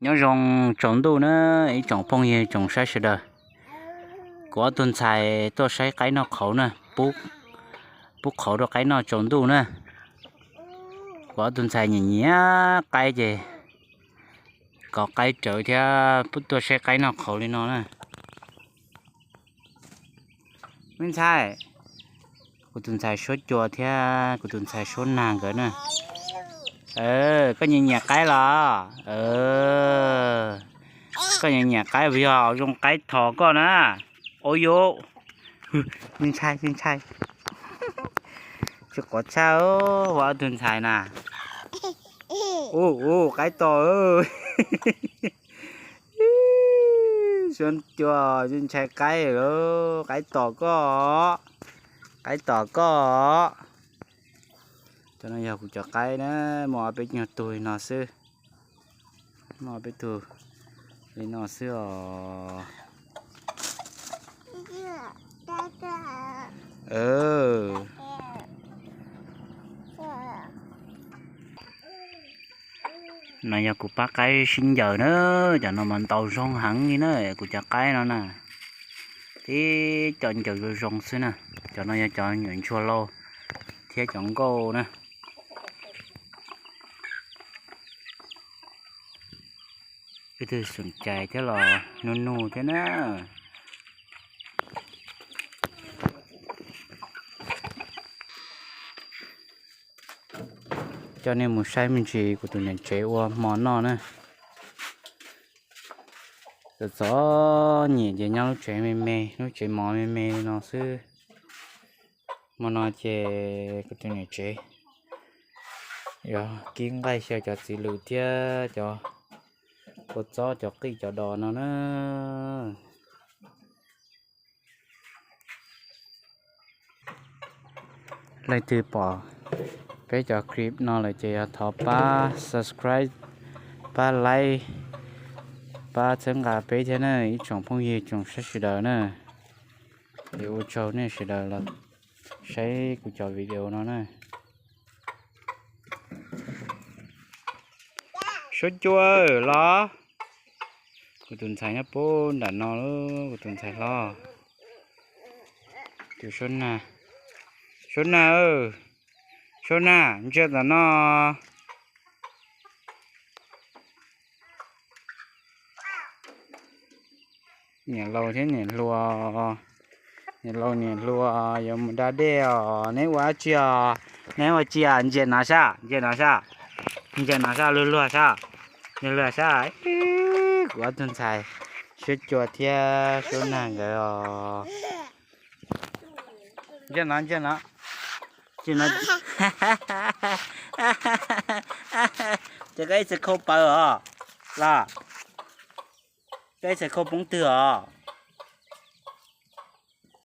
Nyob zoo tsaus ntuj na, ib tsoom phooj ywg tsoom saib sawv daws. Kuv ob tug ntxhais tuaj saib qaib noj qhauv na, pub qhauv rau qaib noj tsaus ntuj na. Kuv ob tug ntxhais nyiam nyiam qaib ces kov qaib rawv thiab pub tuaj saib qaib noj qhauv li no na. Me ntxhais, kuv tus ntxhais suab cua thiab kuv tus ntxhais suab nag nkawd na. Koj nyiam nyiam qaib los? Koj nyiam nyiam qaib, yog zoo qaib thov koj na. Ua yuv, me ntxhais, me ntxhais, tsis quav txhaj, ua ob tug ntxhais na. Ua, ua qaib tom. Suab cua, ntshai qaib lawm, qaib tom koj, qaib tom koj. Cov no yog kuv cov qaib na, muaj ob peb nyuag tug li no xwb, muaj ob peb tug li no xwb os. No yog kuv pab qaib sib ncaws na, cov no mas ntaus zoo heev li na, kuv cov qaib no na, tib co ncaws zoo zoo xwb na. Cov no yog cov nyuam ntsuag lauj thiab cov nkauj na. Ib tug xeem cai thiab los nug nug thiab na. Coj nej mus saib me ntsis kuv tus niam tsev ua hmo noj na. Txom txom nyem ces nyob lub tsev me me, lub tsev mov me me no xwb. Hmo no ces kuv tus niam tsev yuav kib nqaij xyaw cov txiv lws thiab cov kua txob, cov qij, cov dos no na. Leej twg pom peb cov clip no lawm ces yog thov pab subscribe, pab like, pab txhawb nqa peb thiab na ib tsoom phooj ywg tsoom saib sawv daws na. Es ua tsaug nej sawv daws los saib kuv cov video no na. Suab cua los, kuv tus ntxhais nyob puag nram no, kuv tus ntxhais hlob. Tus suab nag, suab nag, suab nag ntsia tom no. Niam laus thiab niam hluas, niam laus niam hluas yuav mus da dej os. Neb ua dab tsi os? Neb ua tsi os? Ntsia no sab, ntsia no sab, ntsia no sab, luag luag sab, luag luag sab. Kuv ob tug ntxhais suab cua thiab suab nag nkawd os. Ntsia no, ntsia no, ntsia no. Ces koj ib txhais khau pawv os, los koj ib txhais khau poob twg os?